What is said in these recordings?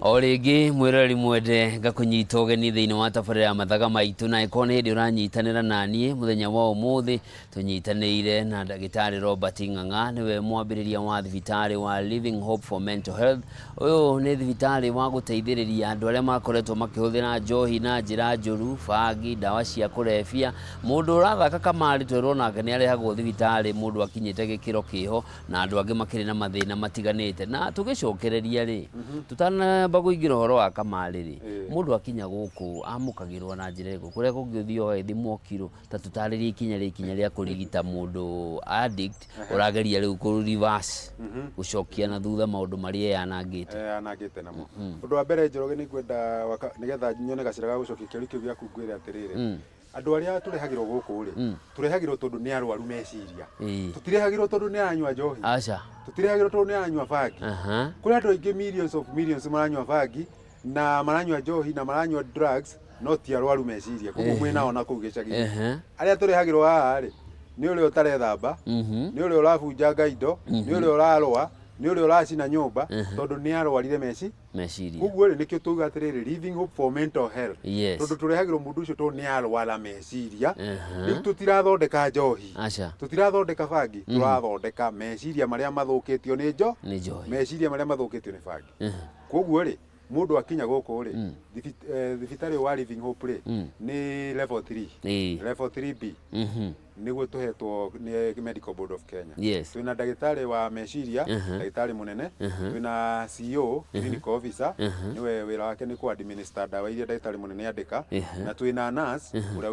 O rĩngĩ mwĩroreri mwende, ngakũnyita ũgeni thĩinĩ wa tabarĩra ya Mathaga Maitũ, na ĩkorwo nĩ hĩndĩ ũranyitanĩra naniĩ mũthenya wa ũmũthĩ, tũnyitanĩire na ndagĩtarĩ Robert Ng'ang'a, nĩwe mwambĩrĩria wa thibitarĩ wa Living Hope for Mental Health. Ũyũ nĩ thibitarĩ wa gũteithĩrĩria andũ arĩa makoretwo makĩhũthĩra njohi na njĩra njũru, bangi, ndawa cia kũrebia. Mũndũ ũrathaka kamarĩ twerwo nake nĩ arehagwo thibitarĩ mũndũ akinyĩte gĩkĩro kĩho, na andũ angĩ makĩrĩ na mathĩna matiganĩte. Na tũgĩcokereria rĩ, tũtanamba kũingĩra ũhoro wa kamarĩ rĩ, mũndũ akinya gũkũ amũkagĩrwo na njĩra ĩrĩkũ? Kũrĩa kũngĩ ũthiaga ũgagĩthimwo kiro, ta tũtarĩrie ikinya rĩa ikinya rĩa kũrigita mũndũ addict ũrageria rĩu kũ reverse, gũcokia na thutha maũndũ marĩa eyanangĩte. Anangĩte namo. Ũndũ wa mbere, Njoroge, nĩ ngwenda nĩgetha nyone gacĩra ga gũcokia kĩũria kĩu gĩaku, ngwĩre atĩrĩrĩ, andũ arĩa tũrehagĩrwo gũkũ rĩ, tũrehagĩrwo tondũ nĩ arwaru meciria. Tũtirehagĩrwo tondũ nĩ aranyua njohi. Aca. Tũtirehagĩrwo tondũ nĩ aranyua bangi. Kũrĩ andũ aingĩ, millions of millions, maranyua bangi na maranyua njohi na maranyua drugs, no ti arwaru meciria. Koguo mwĩ nao na kũu gĩcagi. Arĩa tũrehagĩrwo haha rĩ, nĩ ũrĩa ũtarethamba, nĩ ũrĩa ũrabunjanga indo, nĩ ũrĩa ũrarũa, nĩ ũrĩa ũracina nyũmba, tondũ nĩ arwarire meci meciria. Koguo rĩ, nĩkĩo tuuga atĩrĩrĩ, Living Hope for Mental Health, tondũ tũrehagĩrwo mũndũ ũcio tondũ nĩ arwara meciria. Rĩu tũtirathondeka njohi, Aca. tũtirathondeka bangi, tũrathondeka meciria marĩa mathũkĩtio nĩ njo Nĩ njohi. meciria marĩa mathũkĩtio nĩ bangi. Koguo rĩ, mũndũ akinya gũkũ rĩ, thibitarĩ ũyũ wa Living Hope rĩ, nĩ level 3, level 3B, nĩguo tũhetwo nĩ Medical Board of Kenya. Twĩna ndagĩtarĩ wa meciria, ndagĩtarĩ mũnene, twĩna CO, clinical officer, nĩwe wĩra wake nĩ kũ administer ndawa iria ndagĩtarĩ mũnene andĩka, na twĩna nurse ũrĩa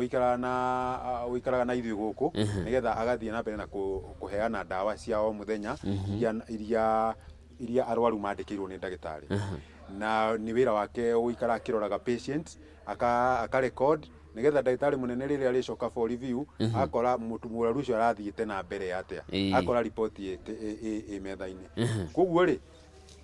ũikaraga na ithuĩ gũkũ nĩgetha agathiĩ na mbere na kũheana ndawa cia o mũthenya iria arwaru mandĩkĩirwo nĩ ndagĩtarĩ. Na nĩ wĩra wake gũikara akĩroraga patient, aka record nĩgetha ndagĩtarĩ mũnene rĩrĩa arĩcoka for review akora mũtu mũrwaru ũcio arathiĩte na mbere atĩa, akora riboti ĩ metha-inĩ. Koguo rĩ,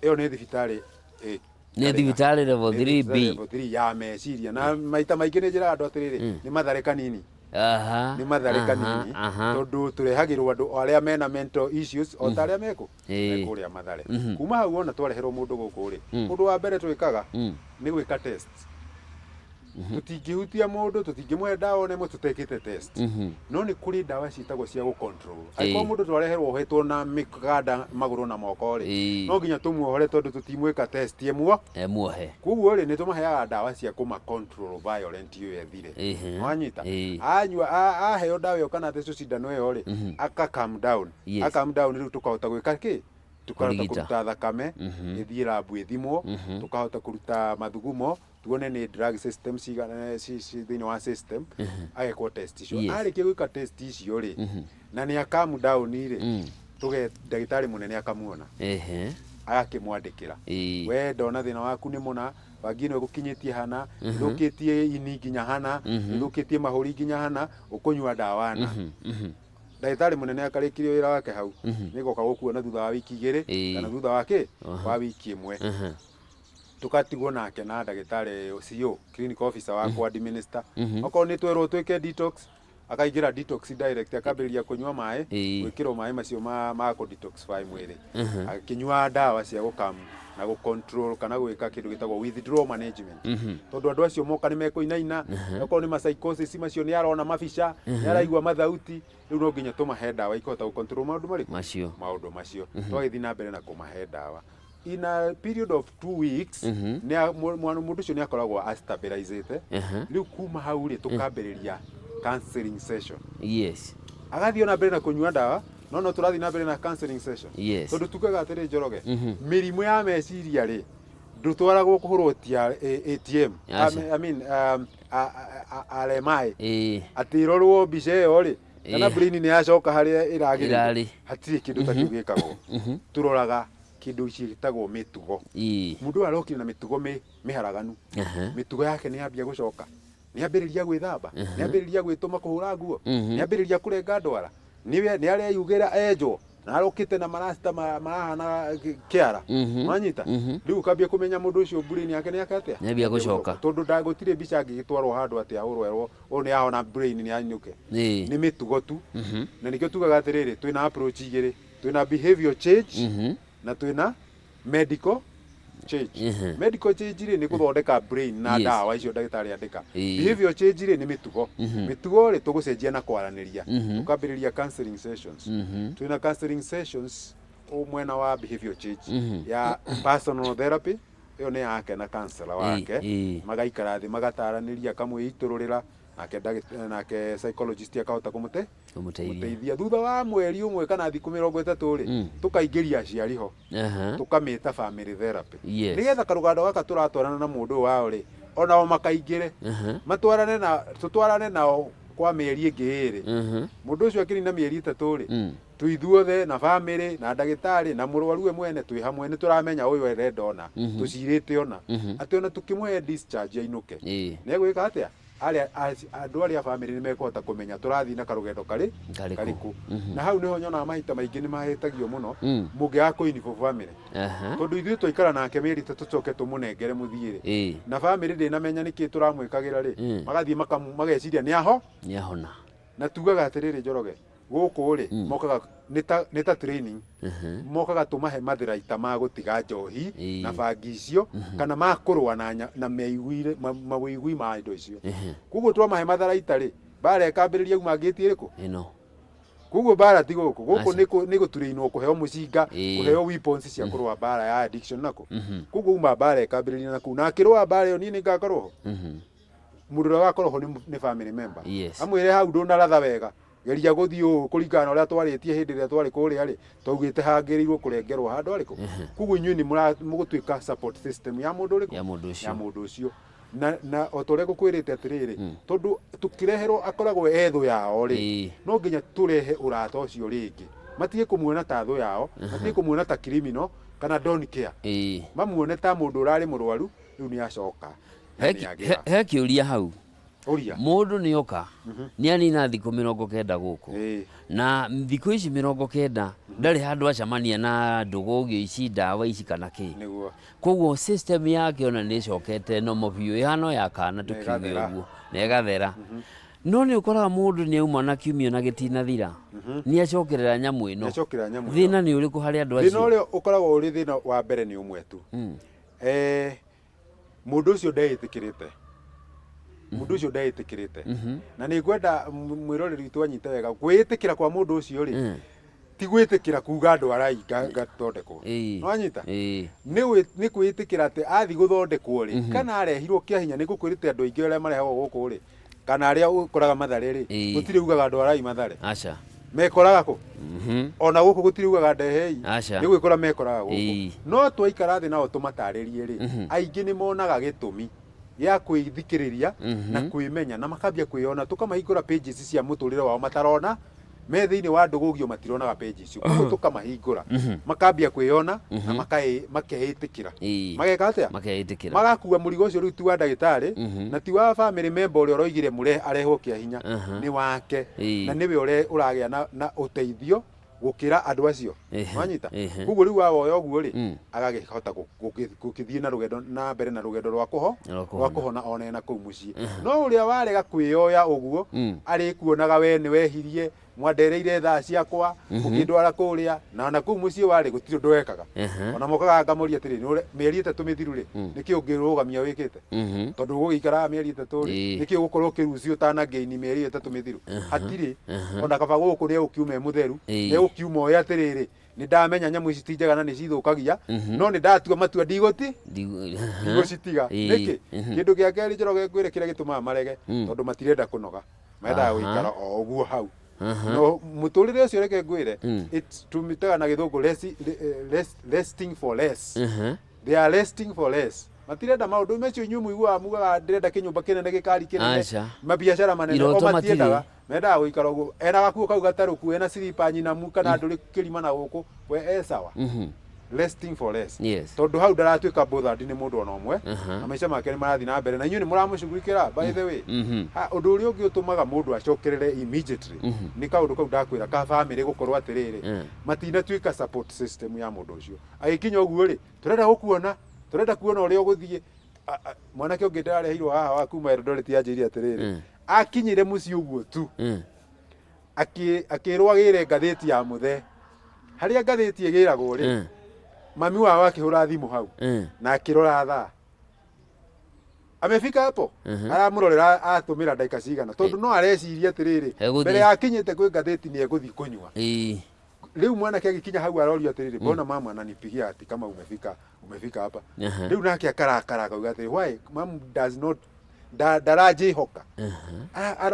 ĩyo nĩ thibitarĩ ĩ Nĩ thibitarĩ level Nĩ 3B. Thibitarĩ level 3 ya meciria. Na maita maingĩ nĩ njĩraga andũ atĩrĩrĩ, nĩ Mathare kanini, nĩ Mathare kanini, tondũ tũrehagĩrwo andũ arĩa mena mental issues o ta arĩa mekũ mekũrĩa Mathare. Kuma hau, ona twareherwo mũndũ gũkũ rĩ, ũndũ wa mbere twĩkaga nĩ gwĩka test. Tũtingĩhutia mũndũ, tũtingĩmũhe ndawa ona ĩmwe tũtekĩte test. No nĩ kũrĩ ndawa ciĩtagwo cia gũ control. Angĩkorwo mũndũ twareherwo ohetwo na mĩkanda magũrũ na moko rĩ, no nginya tũmuohore tondũ tũtimwĩka test ĩmwe. Muohe. Koguo rĩ, nĩ tũmaheaga ndawa cia kũma control violent ĩyo ĩthire. Wanyita? Anyua, aheo ndawa ĩyo kana athecwo cindano ĩyo rĩ, aka calm down. Aka calm down, rĩu tũkahota gwĩka kĩ? Tũkahota Kũrigita. Kũruta thakame ĩthiĩ lab ĩthimwo, tũkahota kũruta mathugumo tuone nĩ drug system cigana thĩinĩ wa system, agekwo test icio. Arĩkia gwĩka test icio rĩ, na nĩ calm down rĩ, tuge ndagĩtarĩ mũnene akamuona, agakĩmwandĩkĩra, "We ndona thĩna waku nĩ mũna, bangi ĩno ĩgũkinyĩtie hana, ĩthũkĩtie ini nginya hana, ĩthũkĩtie mahũri nginya hana, ũkũnyua ndawa na." Ndagĩtarĩ mũnene akarĩkirie wĩra wake hau, nĩgoka gũkuona thutha wa wiki 2 kana thutha wa kĩ wa wiki 1. Tũgatigwo nake na ndagĩtarĩ CO, clinical officer wa kwa administer. Okorwo nĩ twerwo twĩke detox, akaingĩra detox direct, akambĩrĩria kũnyua maĩ, gwĩkĩrwo maĩ macio ma kũ detoxify mwĩrĩ, akĩnyua ndawa cia gũkam na gũ control kana gwĩka kĩndũ gĩtagwo withdrawal management, tondũ andũ acio moka nĩ mekũinaina. Okorwo nĩ ma psychosis macio, nĩ arona mabica, nĩ araigua mathauti, rĩu no nginya tũmahe ndawa ikũhota gũ control maũndũ marĩkũ? Macio. Maũndũ macio. Twagĩthiĩ na mbere na kũmahe ndawa, in a period of 2 weeks mũndũ ũcio nĩ akoragwo astabilizĩte. Rĩu kuma hau rĩ, tũkambĩrĩria counseling session. Agathiĩ ona mbere na kũnyua ndawa, no tũrathiĩ na mbere na counseling session, tondũ tugaga atĩrĩ, Njoroge, mĩrimũ ya meciria rĩ, ndũtwaragwo kũhũrwo ATM. Aca. I mean, RMI, atĩ ĩrorwo mbica ĩyo rĩ, kana brain nĩ yacoka harĩa ĩragĩrĩire. Ĩrarĩ. Hatirĩ kĩndũ ta kĩu gĩkagwo. Tũroraga kĩndũ gĩtagwo mĩtugo. Mũndũ ũyũ arokire na mĩtugo mĩharaganu. Mĩtugo yake nĩ yambia gũcoka, nĩ ambĩrĩria gwĩthamba, nĩ ambĩrĩria gwĩtũma kũhũra nguo, nĩ ambĩrĩria kũrenga ndwara, nĩ areyugĩra enjwo na arokĩte na marasta marahana kĩara. Wanyita? Rĩu ũkambia kũmenya mũndũ ũcio brain yake nĩ yake atĩa. Nĩambia gũcoka. Tondũ gũtirĩ mbica angĩgĩtwarwo handũ atĩ ahũrwo erwo ũyũ nĩ ahona, brain nĩ anyuke. Nĩ mĩtugo tu. Na nĩkĩo tugaga atĩrĩrĩ, twĩna approach igĩrĩ: twĩna behavior change na twĩna medical Change. Medical change rĩ, nĩ gũthondeka brain na ndawa icio ndagĩtarĩ andĩka. Behavioral change rĩ, nĩ mĩtugo. Mĩtugo rĩ, tũgũcenjia na kwaranĩria. Tũkambĩrĩria counseling sessions. Twĩna counseling sessions o mwena wa behavioral change ya personal therapy, ĩyo nĩ yake na counselor wake. Magaikara thĩ, magataranĩria, akamwĩitũrũrĩra, nake nake psychologist akahota kũmũte Kũmũteithia. Kũmũteithia. Thutha wa mweri ũmwe kana thikũ 30 rĩ, tũkaingĩria aciari ho. Tũkamĩta family therapy. Nĩgetha karũgando gaka tũratwarana na mũndũ ũyũ wao rĩ, onao makaingĩre. Matwarane na tũtwarane nao kwa mĩeri ĩngĩ 2. Mũndũ ũcio akĩnina mĩeri 3 rĩ, twĩ ithuothe na family na ndagĩtarĩ na mũrwaru we mwene twĩ hamwe, nĩ tũramenya ũyũ arenda ũna, tũcirĩte ũna. Atĩ ona tũkĩmũhe discharge ainũke, nĩ egwĩka atĩa? Arĩa andũ arĩa a family nĩ mekũhota kũmenya tũrathiĩ na karũgendo karĩ Karĩkũ. Karĩkũ. Na hau nĩho nyonaga mahita maingĩ nĩ mahĩtagio mũno mũngĩaga kũ involve family. Tondũ ithuĩ twaikara nake mĩeri 3 tũcoke tũmũnengere mũthiĩ rĩ, na family ndĩnamenya nĩkĩ tũramwĩkagĩra rĩ, magathiĩ mageciria nĩ aho. Nĩ ahona. Na tugaga atĩrĩrĩ, Njoroge, gũkũ rĩ, mokaga nĩ ta training. Mokaga tũmahe mathiraita ma gũtiga njohi na bangi icio, kana ma kũrũa na mĩiguire mawĩigui ma indo icio. Koguo twamahe matharaita rĩ, mbara ĩkambĩrĩria uma ngĩti ĩrĩkũ? Ĩno. Koguo mbara ti gũkũ. Gũkũ Aca. nĩ gũturainwo, kũheo mũcinga, kũheo weapons cia kũrũa mbara ya addiction nako. Koguo uma mbara ĩkambĩrĩria na kũu. Na akĩrũa mbara ĩyo, niĩ nĩ ngakorwo ho. Mũndũ ũrĩa ũgakorwo ho nĩ family member. Amwĩre hau ndũnaratha wega, geria gũthiĩ ũũ kũringana na ũrĩa twarĩtie hĩndĩ ĩrĩa twarĩ kũrĩa rĩ, twaugĩte hagĩrĩirwo kũrengerwo handũ harĩkũ. Koguo inyuĩ nĩ mũgũtuĩka support system ya mũndũ ũrĩkũ? Ya mũndũ ũcio. Ya mũndũ ũcio. Na o ta ũrĩa ngũkwĩrĩte atĩrĩrĩ, tondũ tũkĩreherwo akoragwo e thũ yao rĩ, no nginya tũrehe ũrata ũcio rĩngĩ. Matige kũmuona ta thũ yao, matige kũmuona ta criminal kana don't care. Mamuone ta mũndũ ũrarĩ mũrwaru, rĩu nĩ acoka na nĩ agĩra. He kĩũria hau. Ũria. Mũndũ nĩ oka, nĩ anina thikũ 90 gũkũ. Na thikũ ici 90 ndarĩ handũ acemania na ndũgũgio ici, ndawa ici kana kĩ. Nĩguo. Koguo system yake ona nĩ ĩcokete normal biũ, ĩhana o ya kana tũkiuge ĩgathera. Ũguo. Na ĩgathera. No nĩ ũkoraga mũndũ nĩ auma na kiumia na gĩtinathira, nĩ acokerera nyamũ ĩno. Nĩ acokerera nyamũ ĩno. Thĩna nĩ ũrĩkũ harĩ andũ Thĩna acio? ũrĩa ũkoragwo ũrĩ thĩna wa mbere nĩ ũmwe tu. Mũndũ ũcio ndeĩtĩkĩrĩte. Mũndũ ũcio ndeĩtĩkĩrĩte. Na nĩ ngwenda mwĩroreri witũ anyite wega, kwĩĩtĩkĩra kwa mũndũ ũcio rĩ, ti gwĩtĩkĩra kuga ndwarai ngathondekwo. Nĩwanyita? Nĩ kwĩĩtĩkĩra atĩ athiĩ gũthondekwo rĩ, kana arehirwo kĩa hinya, nĩ ngũkwĩrĩte andũ aingĩ arĩa marehagwo gũkũ rĩ, kana arĩa ũkoraga Mathare rĩ, gũtirĩ ugaga ndwarai Mathare. Aca. Mekoraga kũ? Ona gũkũ gũtirĩ ugaga ndehei. Aca. Nĩ gwĩkora mekoraga gũkũ. No twaikara thĩ nao tũmatarĩrie rĩ, aingĩ nĩ monaga gĩtũmi gĩa kwĩthikĩrĩria na kwĩmenya na makambia kwĩyona, tũkamahingũra pages cia mũtũrĩre wao matarona, me thĩinĩ wa ndũgũgio matironaga page icio. Koguo tũkamahingũra, makambia kwĩyona na makeĩtĩkĩra. Mageka atĩa? Makeĩtĩkĩra. Magakua mũrigo ũcio rĩu ti wa ndagĩtarĩ na ti wa family member ũrĩa ũroigire mũrehe arehwo kĩa hinya, nĩ wake. Na nĩwe ũragĩa na ũteithio gũkĩra andũ acio. Wanyita? Koguo rĩu awoya ũguo rĩ, agagĩhota gũkĩthiĩ na rũgendo na mbere na rũgendo rwa Rwa rwa kũhona ona ena kũu mũciĩ. No ũrĩa warega kwĩyoya ũguo, arĩkuonaga we nĩ wehirie, mwandereire thaa ciakwa, mũkĩndwara kũrĩa, na ona kũu mũciĩ warĩ gũtirĩ ũndũ wekaga. Ona mokaga ngamũria atĩrĩ, mĩeri 3 mĩthiru rĩ, nĩkĩ ũngĩrũgamia wĩkĩte? Tondũ ũgũgĩikaraga mĩeri 3 rĩ, nĩkĩ ũgũkorwo ũkĩruci ũtanangĩini mĩeri 3 mĩthiru? Hatirĩ. Ona kaba gũkũ nĩ egũkiuma e mũtheru, nĩ egũkiuma oĩ atĩrĩrĩ, nĩ ndamenya nyamũ ici ti njega na nĩ cithũkagia, no nĩ ndatua matua ndigũti ndigũcitiga. Nĩkĩ? Kĩndũ gĩa kerĩ, Njoroge, ngwĩre kĩrĩa gĩtũmaga marege, tondũ matirenda kũnoga, mendaga gũikara o ũguo hau. No mũtũrĩre ũcio, reke ngwĩre, tũmĩtaga na gĩthũngũ resting for less. They are resting for less. Matirenda maũndũ macio inyuĩ mũiguaga mugaga ndĩrenda kĩnyũmba kĩnene, gĩkari kĩnene, Aca. mabiacara manene, o Iroto matirĩ. Matiendaga, mendaga gũikara ũguo ena gakuo kau gatarũku, ena silipa nyinamu kana ndũrĩ kĩrima na gũkũ, we e sawa. Resting for less. Tondũ hau ndaratuĩka bothered nĩ mũndũ ona ũmwe, na maica make nĩ marathiĩ na mbere na inyuĩ nĩ mũramũcugurikĩra, by the way. Ha, ũndũ ũrĩa ũngĩ ũtũmaga mũndũ acokerere immediately nĩ kaũndũ kau ndakwĩra ka family gũkorwo atĩrĩrĩ, matinatuĩka support system ya mũndũ ũcio. Agĩkinya ũguo rĩ, tũrenda gũkuona, tũrenda kuona ũrĩa ũgũthiĩ. Mwanake ũngĩ ndĩrareheirwo haha wa kuma Eldoret anjĩire atĩrĩrĩ, akinyire mũciĩ ũguo tu, akĩrwo agĩre ngathĩti ya mũthee. Harĩa ngathĩti ĩgĩragwo rĩ, Mami wao akĩhũra thimũ hau na akĩrora thaa, amefika hapo, aramũrorera atũmĩra ndagĩka cigana, tondũ no areciria atĩrĩrĩ, Egũthiĩ. Mbere ya akinyĩte kwĩ ngathĩti nĩ egũthiĩ kũnyua. Rĩu mwanake agĩkinya hau arorio atĩrĩrĩ, mbona mama ananipigia ati kama umefika, umefika hapa? Rĩu nake akarakara akauga atĩrĩ, why mom does not ndaranjĩhoka.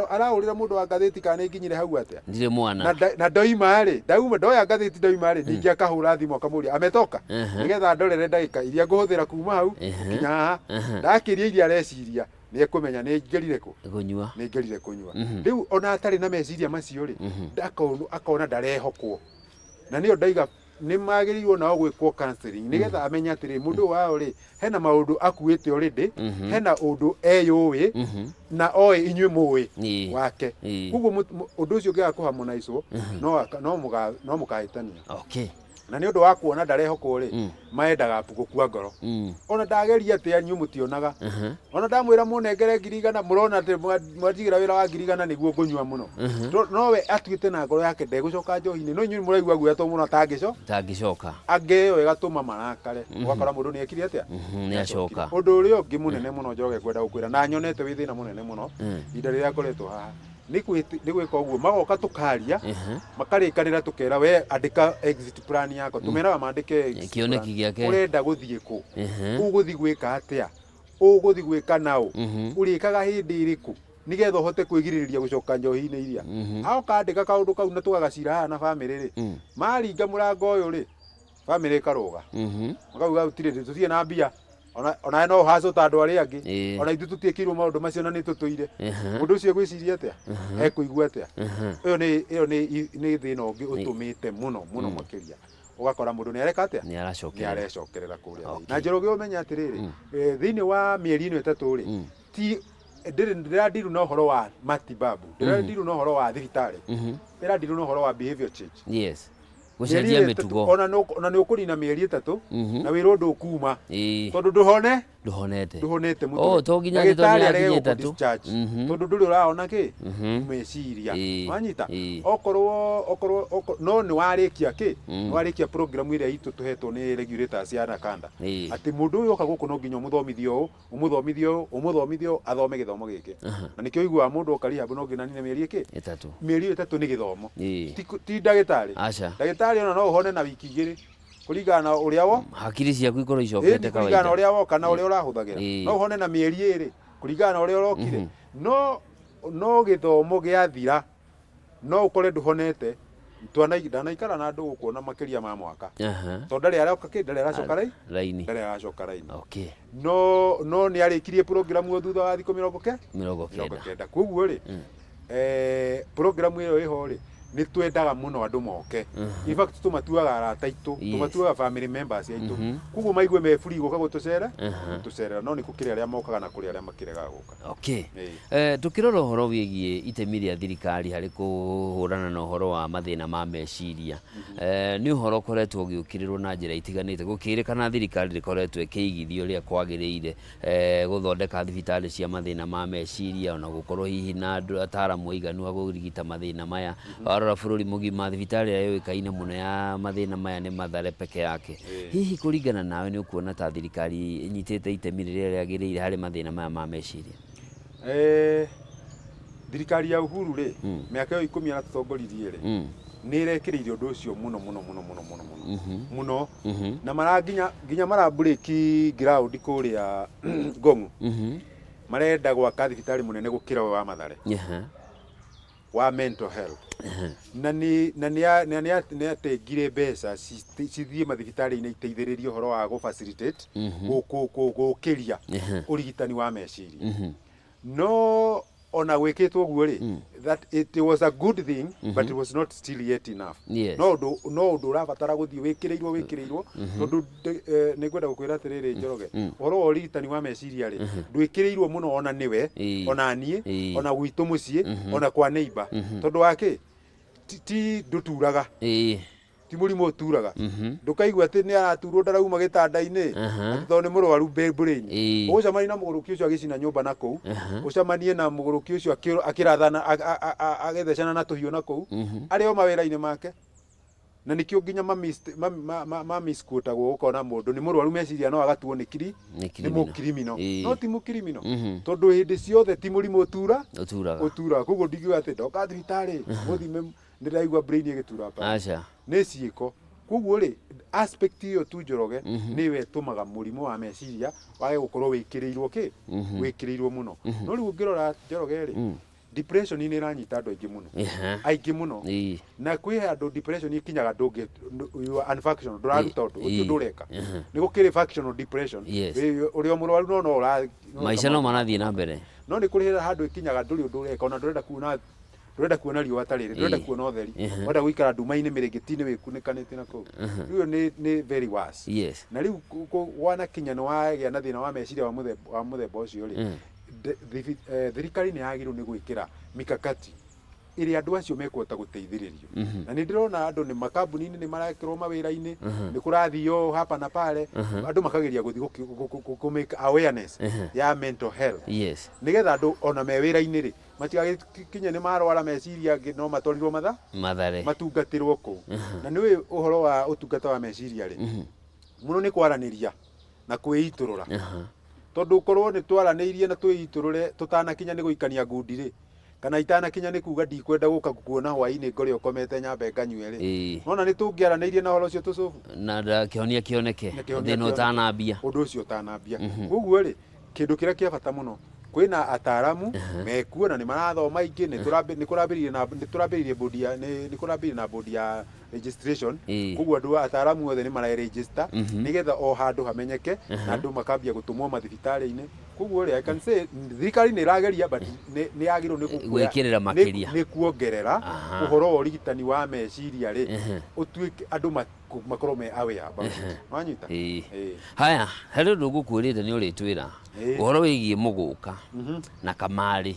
Arahũrĩra mũndũ wa ngathĩti kana nĩ nginyire hau atĩa? Ndirĩ mwana. Na ndoima rĩ, ndauma ndoya ngathĩti ndoima rĩ, ningĩ akahũra thimũ akamũria ametoka, nĩgetha ndorere ndagĩka iria ngũhũthĩra kuma hau nginya haha. Ndakĩria iria areciria nĩ ekũmenya nĩ ngerire kũ Kũnyua. Nĩ ngerire kũnyua. Rĩu ona atarĩ na meciria macio rĩ, akona ndarehokwo, na nĩyo ndaiga nĩ magĩrĩirwo nao gwĩkwo counseling nĩgetha amenye atĩrĩ, mũndũ ũyũ wao rĩ, hena maũndũ akuĩte already, hena ũndũ eyũĩ na oĩ inyuĩ mũĩ wake. Koguo ũndũ ũcio ũngĩaga kũharmonizwo no mũkahĩtania. Na nĩ ũndũ wa kuona ndarehokwo rĩ, maendaga gũkua ngoro. Ona ndageria atĩa inyuĩ mũtionaga, ona ndamwĩra mũnengere 100,000, mũrona atĩ mwanjigĩra wĩra wa 100,000 nĩguo ngũnyua mũno. Nowe atuĩte na ngoro yake ndegũcoka njohi-inĩ, no inyuĩ mũraigua guoya tondũ mũrona ta Tangĩcoka. Angĩ ĩyo ĩgatũma marakare, ũgakora mũndũ nĩ ekire atĩa? Nĩ acoka. Ũndũ ũrĩa ũngĩ mũnene mũno, Njoroge, ngwenda gũkwĩra na nyonete wĩ thĩna mũnene mũno ihinda rĩrĩa ngoretwo haha nĩ gwĩka ũguo magoka tũkaria, makarĩkanĩra, tũkera we andĩka exit plan yakwa, tũmeraga mandĩke exit Kĩoneki plan. Gĩake. Ũrenda gũthiĩ kũ, ũgũthiĩ gwĩka atĩa, ũgũthiĩ gwĩka naũ, ũrĩkaga hĩndĩ ĩrĩkũ, nĩgetha ũhote kwĩgirĩrĩria gũcoka njohi-inĩ iria. Aoka andĩka kaũndũ kau na tũgagacira haha na bamĩrĩ rĩ, maringa mũrango ũyũ rĩ, bamĩrĩ ĩkarũga, makauga gũtirĩ, tũtirĩ na mbia, onawe no ũhacwo ta andũ arĩa angĩ, ona ithuĩ tũtiĩkĩirwo maũndũ macio na nĩ tũtũire. Mũndũ ũcio egwĩciria atĩa? Ekũigua atĩa? Ĩyo nĩ ĩyo nĩ thĩna ũngĩ ũtũmĩte mũno mũno makĩria ũgakora mũndũ nĩ areka atĩa? Nĩ Nĩ aracokerera. Arecokerera kũrĩa thĩinĩ. Na Njoroge, ũmenye atĩrĩrĩ, thĩinĩ wa mĩeri ĩno 3 rĩ, ti ndĩrĩ ndĩrandiru na ũhoro wa matibabu, ndĩrandiru na ũhoro wa thibitarĩ, ĩrandiru na ũhoro wa behavior change. Yes, Mĩeri gũcenjia ĩyo 3, mĩtugo. Ona nĩ ũkũnina mĩeri 3 na wĩrwo ndũkuma tondũ ndũhone Ndũhonete. Ndũhonete. Oh, to nginya atĩ tondũ Ndagĩtarĩ nĩ arege yakinya gũkũ 3. discharge tondũ ndũrĩ ũrahona kĩ meciria. Wanyita? Okorwo no nĩ warĩkia kĩ, nĩ warĩkia program ĩrĩa itũ tũhetwo nĩ regulators ya Nakanda, atĩ mũndũ ũyũ oka gũkũ no nginya ũmũthomithie ũũ, ũmũthomithie ũũ, ũmũthomithie ũũ, athome gĩthomo gĩkĩ. Na nĩkĩo ũiguaga mũndũ oka rehab no nginya anine mĩeri ĩkĩ? 3. Mĩeri ĩyo 3 nĩ gĩthomo. Ti ndagĩtarĩ. Aca. Ndagĩtarĩ ona no ũhone na wiki 2 kũringana na ũrĩa wo Hakiri ciaku ikorwo ĩni icokete kũringana na kawaida. Ũrĩa woka na ũrĩa ũrahũthagĩra. No ũhone na mĩeri 2 kũringana na ũrĩa ũrokire, no gĩthomo gĩathira no ũkore ndũhonete. Ndanaikara na andũ gũkũ ona makĩria ma mwaka tondũ ndarĩ aroka kĩ, ndarĩ aracoka raini. Ndarĩ aracoka raini. No nĩ arĩkirie program ĩyo thutha wa thikũ mĩrongo ke mĩrongo mĩrongo kenda. 90. Koguo rĩ, program ĩyo ĩho rĩ, nĩ twendaga mũno andũ moke. In fact tũmatuaga arata aitũ, tũmatuaga family members aitũ, koguo maigue me free gũka gũtũcera gũtũcerera. No nĩ gũkĩrĩ arĩa mokaga na kũrĩ arĩa makĩregaga gũka. Tukĩrora ũhoro wĩgiĩ itemi rĩa thirikari harĩ kũhũrana na ũhoro wa mathĩna ma meciria, nĩ ũhoro ũkoretwo ũgĩũkĩrĩrwo na njĩra itiganĩte, gũkĩrĩkana thirikari ndĩkoretwo ĩkĩigithia ũrĩa kwagĩrĩire, gũthondeka thibitarĩ cia mathĩna ma meciria, ona gũkorwo hihi na andũ ataaramu aiganu a kũrigita mathĩna maya. Warora bũrũri mũgima, thibitarĩ ĩrĩa yũĩkaine mũno ya mathĩna maya nĩ Mathare peke yake. Hihi kũringana nawe nĩ ũkuona ta thirikari ĩnyitĩte itemi rĩrĩa rĩagĩrĩire harĩ mathĩna maya ma meciria? Thirikari ya Uhuru rĩ, mĩaka ĩyo 10 aratũtongoririe rĩ, nĩ ĩrekĩrĩire ũndũ ũcio mũno mũno mũno mũno mũno mũno mũno, na mara nginya nginya mara break ground kũrĩa Ngong'u, marenda gwaka thibitarĩ mũnene gũkĩra ũyũ wa Mathare wa mental health, na nĩ atengire mbeca cithiĩ mathibitarĩ-inĩ iteithĩrĩrie ũhoro wa gũ facilitate gũkĩria ũrigitani wa meciria. No ona gwĩkĩtwo ũguo rĩ, that it was a good thing, but it was not still yet enough. No ũndũ ũrabatara gũthiĩ wĩkĩrĩirwo, tondũ nĩ ngwenda gũkwĩra atĩrĩrĩ, Njoroge, ũhoro wa ũrigitani wa meciria rĩ, ndwĩkĩrĩirwo mũno ona nĩwe, ona niĩ, ona gwitũ mũciĩ, ona kwa neighbor, tondũ wa kĩ? Ti ndũturaga. Ti mũrimũ ũturaga. Ndũkaigua atĩ nĩ araturwo, ndarauma gĩtanda-inĩ atĩ tondũ nĩ mũrwaru brain. Ũgũcemania na mũgũrũki ũcio agĩcina nyũmba na kũu, ũcemanie na mũgũrũki ũcio akĩrathana, agĩthecana na tũhiũ na kũu, arĩ o mawĩra-inĩ make. Na nĩkĩo nginya mamisquotagwo, ũkona mũndũ nĩ mũrwaru meciria no agatuo nĩ kiri Nĩ nĩ criminal. mũkirimino. No ti mũkirimino, tondũ hĩndĩ ciothe ti mũrimũ ũtura ũturaga. Ũturaga. Koguo ndingiuga atĩ ndoka thibitarĩ mũthime nĩ ndaigua brain ĩgĩtura pa. Aca. Nĩ ciĩko. Koguo rĩ, aspect ĩyo tu, Njoroge, nĩyo ĩtũmaga mũrimũ wa meciria wage gũkorwo wĩkĩrĩirwo kĩ wĩkĩrĩirwo mũno. No rĩu ũngĩrora, Njoroge rĩ, depression nĩ ĩranyita andũ aingĩ mũno, aingĩ mũno. Na kwĩ handũ depression ikinyaga ndũngĩ, you are unfunctional, ndũraruta ũndũ, gũtirĩ ũndũ ũreka. Nĩ gũkĩrĩ functional depression. Ũrĩ o mũrwaru no no ũra Maica no marathiĩ na mbere. No nĩ kũrĩ handũ ĩkinyaga ndũrĩ ũndũ ũreka, ona ndũrenda kuona riũa ta rĩrĩ, ndũrenda kuona ũtheri, ũrenda gũikara nduma-inĩ, mĩrĩngĩti-inĩ, wĩkunĩkanĩtie na kũu. Rĩu ĩyo nĩ very worse. Na rĩu wanakinya nĩ wagĩa na thĩna wa meciria wa mũthemba ũcio rĩ, thirikari nĩ yagĩrĩirwo nĩ gwĩkĩra mikakati ĩrĩa andũ acio mekũhota gũteithĩrĩrio. Na nĩ ndĩrona andũ nĩ makambuni-inĩ nĩ marekĩrwo mawĩra-inĩ, nĩ kũrathio hapa na pale, andũ makageria gũthiĩ kũ make awareness ya mental health, nĩgetha andũ ona me wĩra-inĩ rĩ, matigagĩkinye nĩ marwara meciria angĩ no matwarirwo matha Mathare. Matungatĩrwo kũu. Na nĩ ũĩ ũhoro wa ũtungata wa meciria rĩ, mũno nĩ kwaranĩria na kwĩitũrũra, tondũ korwo nĩ twaranĩirie na twĩitũrũre tũtanakinya nĩ gũikania ngundi rĩ, kana itanakinya nĩ kuga ndikwenda gũka kuona hwaĩ-inĩ ngore ũkomete nyambe nganyue rĩ, nona nĩ tũngĩaranĩirie na ũhoro ũcio tũcũbu Na kĩhonia kĩoneke. Na kĩhonia thĩna kĩoneke. Ũtanambia. Ũndũ ũcio ũtanambia. Koguo rĩ, kĩndũ kĩrĩa kĩa bata mũno, kwĩna ataaramu mekuo na nĩ marathoma aingĩ. Nĩ tũrambĩrĩirie bodi ya nĩ kũrambĩrĩirie na bodi ya registration. Koguo andũ ataaramu othe nĩ mararegister nĩgetha o handũ hamenyeke na andũ makambia gũtũmwo mathibitarĩ-inĩ. Koguo rĩ, I can say thirikari nĩ ĩrageria, but nĩ yagĩrĩirwo nĩ Gwĩkĩrĩra makĩria. Nĩ kuongerera ũhoro wa ũrigitani wa meciria rĩ, ũtuĩke andũ makorwo me aware about it. Wanyita? Ĩĩ. Ĩĩ. Haya, harĩ ũndũ ngũkwĩrĩte nĩ ũrĩtwĩra ũhoro wĩgiĩ mũgũka na kamarĩ.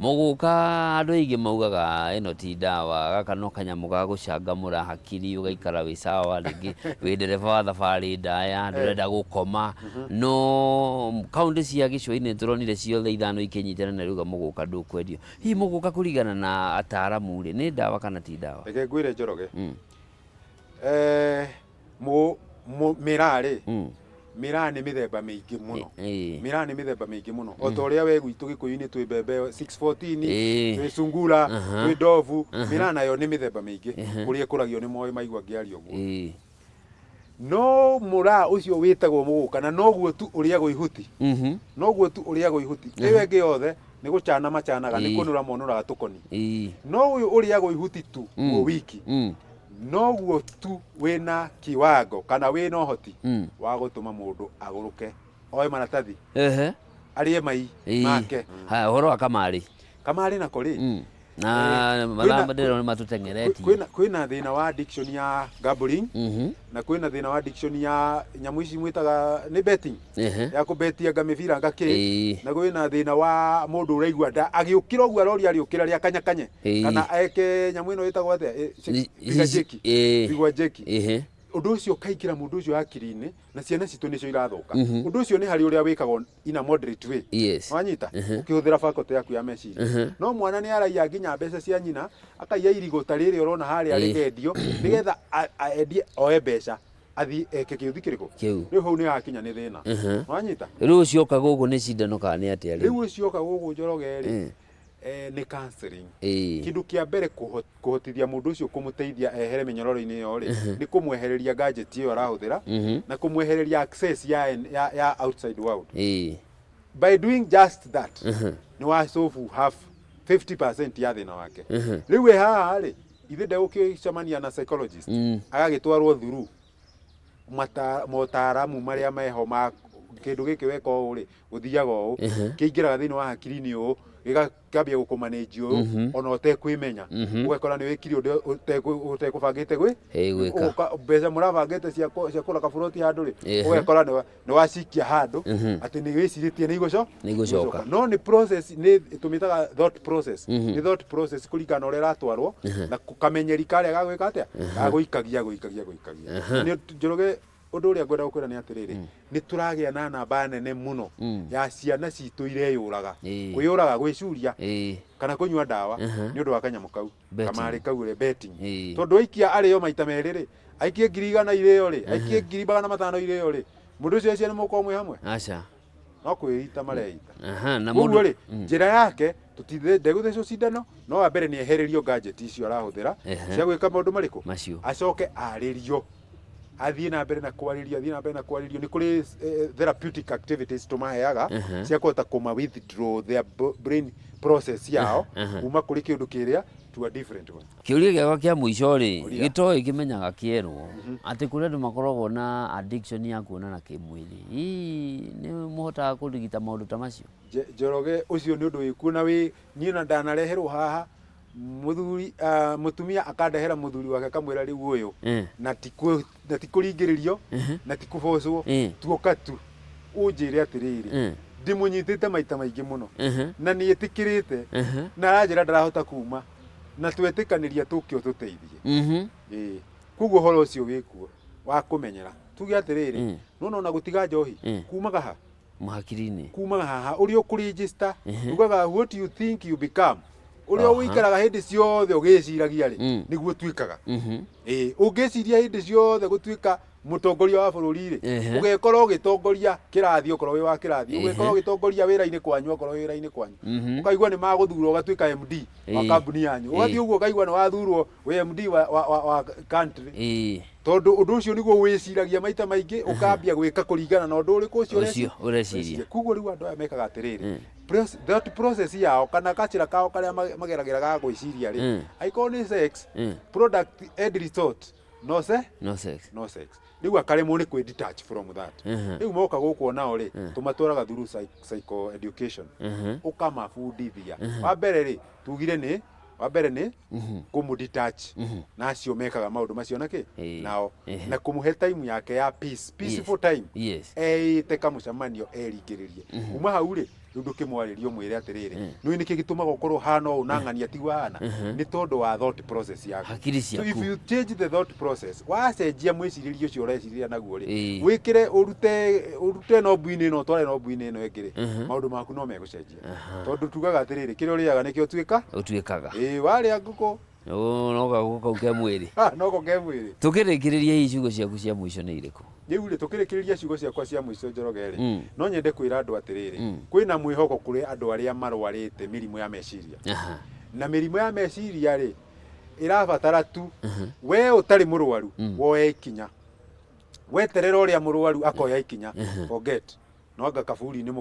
Mũgũka, andũ aingĩ maugaga ĩno ti ndawa, gaka no kanyamũ ga gũcangamũra hakiri, ũgaikara wĩ sawa, rĩngĩ wĩ ndereba wa thabarĩ ndaya, ndũrenda gũkoma. No kaũntĩ cia gĩcũa-inĩ tũronire ciothe ithano ikĩnyitana na rĩuga mũgũka ndũkwendio. Hihi mũgũka kũringana na ataaramu rĩ, nĩ ndawa kana ti ndawa? Reke ngwĩre, Njoroge. Mĩraa rĩ, mĩraa nĩ mĩthemba mĩingĩ mũno. Mĩraa nĩ mĩthemba mĩingĩ mũno, o ta ũrĩa we gwitũ Gĩkũyũ-inĩ twĩ mbembe 614, twĩ sungura, twĩ ndovu. Mĩraa nayo nĩ mĩthemba mĩingĩ kũrĩa ĩkũragio nĩ moĩ maigua ngĩaria ũguo. No mũraa ũcio wĩtagwo mũgũka na noguo tu ũrĩagwo ihuti, noguo tu ũrĩagwo ihuti. Ĩyo ĩngĩ yothe nĩ gũcana macanaga, nĩ kũnũra monũraga tũkoni. No ũyũ ũrĩagwo ihuti tu guo wiki, noguo tu wĩna kiwango kana wĩna ũhoti wa gũtũma mũndũ agũrũke, oe maratathi, arĩe mai make. Haya, ũhoro wa kamarĩ. Kamarĩ nako rĩ, Na mathaa ndĩrona nĩ matũteng'eretie. Kwĩna thĩna wa addiction ya gambling, na kwĩna thĩna wa addiction ya nyamũ ici mwĩtaga nĩ betting, ya kũbetia mĩbira ngakĩ, na kwĩna thĩna wa mũndũ ũraigua nda agĩũkĩra ũguo aroria arĩũkĩra rĩa kanyakanye, kana eke nyamũ ĩno ĩtagwo atĩa? Piga jeki. Pigwa jeki. Ũndũ ũcio ũkaingĩra mũndũ ũcio hakiri-inĩ, na ciana citũ nĩcio irathũka. Ũndũ ũcio nĩ harĩ ũrĩa wĩkagwo in a moderate way. Wanyita? Ũkĩhũthĩra faculty yaku ya meciria. No mwana nĩ araiya nginya mbeca cia nyina, akaiya irigũ ta rĩrĩ ũrona harĩa rĩkendio, nĩgetha endie oe mbeca athiĩ eke kĩũthi kĩrĩkũ. Kĩu. Rĩu hau nĩ hakinya nĩ thĩna. Wanyita? Rĩu ũcio oka gũkũ nĩ cindano kana nĩ atĩa rĩu? Rĩu ũcio oka gũkũ, Njoroge rĩ, nĩ counseling. Kĩndũ kĩa mbere kũhotithia mũndũ ũcio, kũmũteithia ehere mĩnyororo-inĩ ĩyo rĩ, nĩ kũmwehereria gadget ĩyo arahũthĩra na kũmwehereria access ya outside world. By doing just that, nĩ wa solve half, 50% ya thĩna wake. Rĩu we haha rĩ, ithe ndegũkĩcemania na psychologist, agagĩtwarwo through motaramu marĩa meho ma kĩndũ gĩkĩ. Weka ũũ rĩ, gũthiaga ũũ, kĩingĩraga thĩinĩ wa hakiri-inĩ ũũ, gĩkambia gũkũmanage ũũ, ona ũtekwĩmenya ũgakora nĩ wĩkire ũndũ ũtekũbangĩte gwĩ Gwĩka. Ũgoka mbeca mũrabangĩte cia kũgũra kaburoti handũ rĩ, ũgekora nĩ wacikia handũ atĩ nĩ wĩcirĩtie nĩ igũco Nĩ igũcoka. No nĩ process, nĩ tũmĩtaga thought process, nĩ thought process kũringana na ũrĩa ĩratwarwo na kamenyeri karĩa gagwĩka atĩa, gagũikagia gũikagia gũikagia. Nĩ Njoroge. Ũndũ ũrĩa ngwenda gũkwĩra nĩ atĩrĩrĩ, nĩ tũragĩa na namba nene mũno ya ciana citũ ireyũraga, kwĩyũraga, gwĩcuria kana kũnyua ndawa nĩ ũndũ wa kanyamũ kau. Betting. Kamarĩ kau ũrĩa betting. Tondũ aikia arĩo maita merĩ rĩ, aikie 100,000 irĩo rĩ, aikie 500,000 irĩo rĩ, mũndũ ũcio eciria nĩ mũgũkorwo mwĩ hamwe? Aca. No kwĩita mareita. Aha, na Koguo mũndũ rĩ, njĩra yake ndegũthecwo cindano, no wa mbere nĩ ehererio gadget icio arahũthĩra cia gwĩka maũndũ marĩkũ? Macio. Acoke arĩrio, athiĩ na mbere na kwarĩrio, athiĩ na mbere na kwarĩrio. Nĩ kũrĩ therapeutic activities tũmaheaga cia kũhota kũma withdraw their brain process yao kuma kũrĩ kĩũndũ kĩrĩa to a different one. Kĩũria gĩakwa kĩa mũico rĩ, Ũria. gĩtoĩ kĩmenyaga kĩerwo atĩ kũrĩ andũ makoragwo na addiction ya kuonana kĩmwĩrĩ. Hihi nĩ mũhotaga kũrigita maũndũ ta macio? Njoroge, ũcio nĩ ũndũ wĩkuo na wĩ niĩ na ndanareherwo haha mũthuri, mũtumia akandehera mũthuri wake akamwĩra rĩu ũyũ na ti kũringĩrĩrio na ti kũbocwo, tuoka tu ũnjĩre atĩrĩrĩ, ndĩmũnyitĩte maita maingĩ mũno na nĩ ĩtĩkĩrĩte na aranjĩra ndarahota kuma na twetĩkanĩria tũke ũtũteithie. Ĩĩ, koguo ũhoro ũcio wĩkuo wa kũmenyera, tuge atĩrĩrĩ, nona ona gũtiga njohi kumaga ha? Mahakiri-inĩ. Kumaga haha ũrĩa ũkũregister, ugaga what you think you become. Ũrĩa ũikaraga hĩndĩ ciothe ũgĩciragia rĩ, nĩguo ũtuĩkaga. Ĩĩ, ũngĩciria hĩndĩ ciothe gũtuĩka mũtongoria wa bũrũri rĩ, ũgekora ũgĩtongoria kĩrathi okorwo wĩ wa kĩrathi, ũgekora ũgĩtongoria wĩra-inĩ kwanyu okorwo wĩ wĩra-inĩ kwanyu, ũkaigua nĩ magũthura ũgatuĩka MD wa kambuni yanyu, ũgathiĩ ũguo ũkaigua nĩ wathurwo wĩ MD wa country, tondũ ũndũ ũcio nĩguo wĩciragia maita maingĩ, ũkambia gwĩka kũringana na ũndũ ũrĩkũ ũcio ũcio ũreciria. Koguo rĩu andũ aya mekaga atĩrĩrĩ, that process yao kana gacĩra kao karĩa mageragĩra ga gwĩciria rĩ, angĩkorwo nĩ sex, product end result no se No sex. No sex. Rĩu akaremwo nĩ kwĩ detach from that. Rĩu moka gũkũ nao rĩ, tũmatwaraga through psycho education, ũkamabundithia. Wa mbere rĩ, tugire nĩ wa mbere nĩ kũmũ detach na acio mekaga maũndũ macio na kĩ nao, na kũmũhe time yake ya peace, peaceful time, eĩte kamũcemanio eringĩrĩrie. Kuma hau rĩ, rĩu ndũkĩmwarĩrie, ũmwĩre atĩrĩrĩ, nĩũĩ nĩkĩ gĩtũmaga ũkorwo hana ũũ na ng'ania tiguo hana? Nĩ tondũ wa thought process yaku. Hakiri So if ciaku. you change the thought process, wacenjia mwĩcirĩrie ũcio ũrecirĩria naguo rĩ, wĩkĩre ũrute nombu-inĩ ĩno ũtware nombu-inĩ ĩno ĩngĩ rĩ, maũndũ maku no megũcenjia, tondũ tugaga atĩrĩrĩ, kĩrĩa ũrĩaga nĩkĩo ũtuĩka. Ũtuĩkaga. Ĩĩ, warĩa ngũkũ, No gagũkũ kau ke mwĩrĩ. Noko ke mwĩrĩ. Tũkĩrĩkĩrĩria, hihi ciugo ciaku cia mũico nĩ irĩkũ? Rĩu rĩ, tũkĩrĩkĩrĩria ciugo ciakwa cia mũico, Njoroge rĩ, no nyende kwĩra andũ atĩrĩrĩ, kwĩna mwĩhoko kũrĩ andũ arĩa marwarĩte mĩrimũ ya meciria. Na mĩrimũ ya meciria rĩ, ĩrabatara tu we ũtarĩ mũrwaru woe ikinya. Weterera ũrĩa mũrwaru akoya ikinya, forget, no anga kaburi-inĩ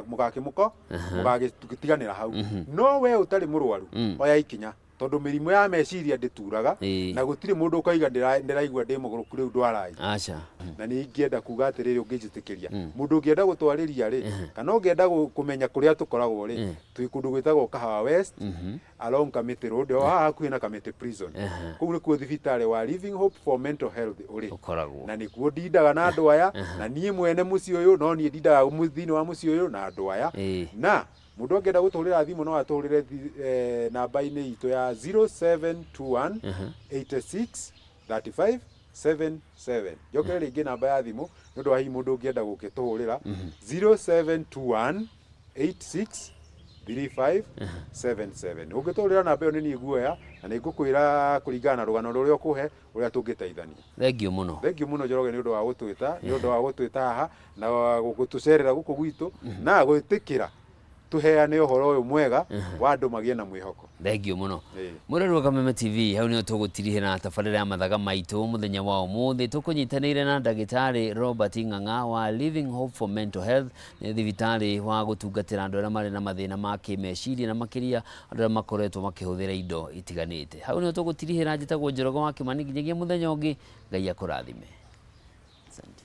mũgakĩmũko mũgagĩtiganĩra hau. No we ũtarĩ mũrwaru, oya ikinya, tondũ mĩrimũ ya meciria ndĩturaga, na gũtirĩ mũndũ ũkaiga ndĩraigua ndĩ mũgũrũku rĩu ndwarai. Aca. Na nĩ ingĩenda kuga atĩrĩrĩ, ũngĩnjĩtĩkĩria, mũndũ ũngĩenda gũtwarĩria rĩ, kana ũngĩenda kũmenya kũrĩa tũkoragwo rĩ, twĩ kũndũ gwĩtagwo Kahawa West, along Kamiti Road, o haha hakuhĩ na Kamiti Prison. Kũu nĩkuo thibitarĩ wa Living Hope for Mental Health ũrĩ. Ũkoragwo. Na nĩkuo ndindaga na andũ aya, na niĩ mwene mũciĩ ũyũ, no niĩ ndindaga thĩinĩ wa mũciĩ ũyũ na andũ aya. Na mũndũ angĩenda gũtũhũrĩra thimũ, no atũhũrĩre namba-inĩ itũ ya 0721 86 35 77. Njokere rĩngĩ namba ya thimũ nĩ ũndũ wa hihi mũndũ ũngĩenda gũkĩtũhũrĩra, 0721 86 35 77. Ũngĩtũhũrĩra namba ĩyo, nĩ niĩ guoya na nĩ ngũkwĩra kũringana na rũgano rũrĩa ũkũhe ũrĩa tũngĩteithania. Thengiũ mũno. Thengiũ mũno, Njoroge, nĩ ũndũ wa gũtwĩta, nĩ ũndũ wa gũtwĩta haha na gũtũcerera gũkũ gwitũ na gwĩtĩkĩra tũheane ũhoro ũyũ mwega wa andũ magĩe na mwĩhoko. Thengiũ mũno. Mwĩrori wa Kameme TV, hau nĩho tũgũtirihĩra tabarĩra ya mathaga maitũ mũthenya wa ũmũthĩ. Tũkũnyitanĩire na ndagĩtarĩ Robert Ng'ang'a wa Living Hope for Mental Health, nĩ thibitarĩ wa gũtungatĩra andũ arĩa marĩ na mathĩna ma kĩmeciria, na makĩria andũ arĩa makoretwo makĩhũthĩra indo itiganĩte. Hau nĩho tũgũtirihĩra. Njĩtagwo Njoroge wa Kĩmani, nginyagia mũthenya ũngĩ, Ngai akũrathime. Asante.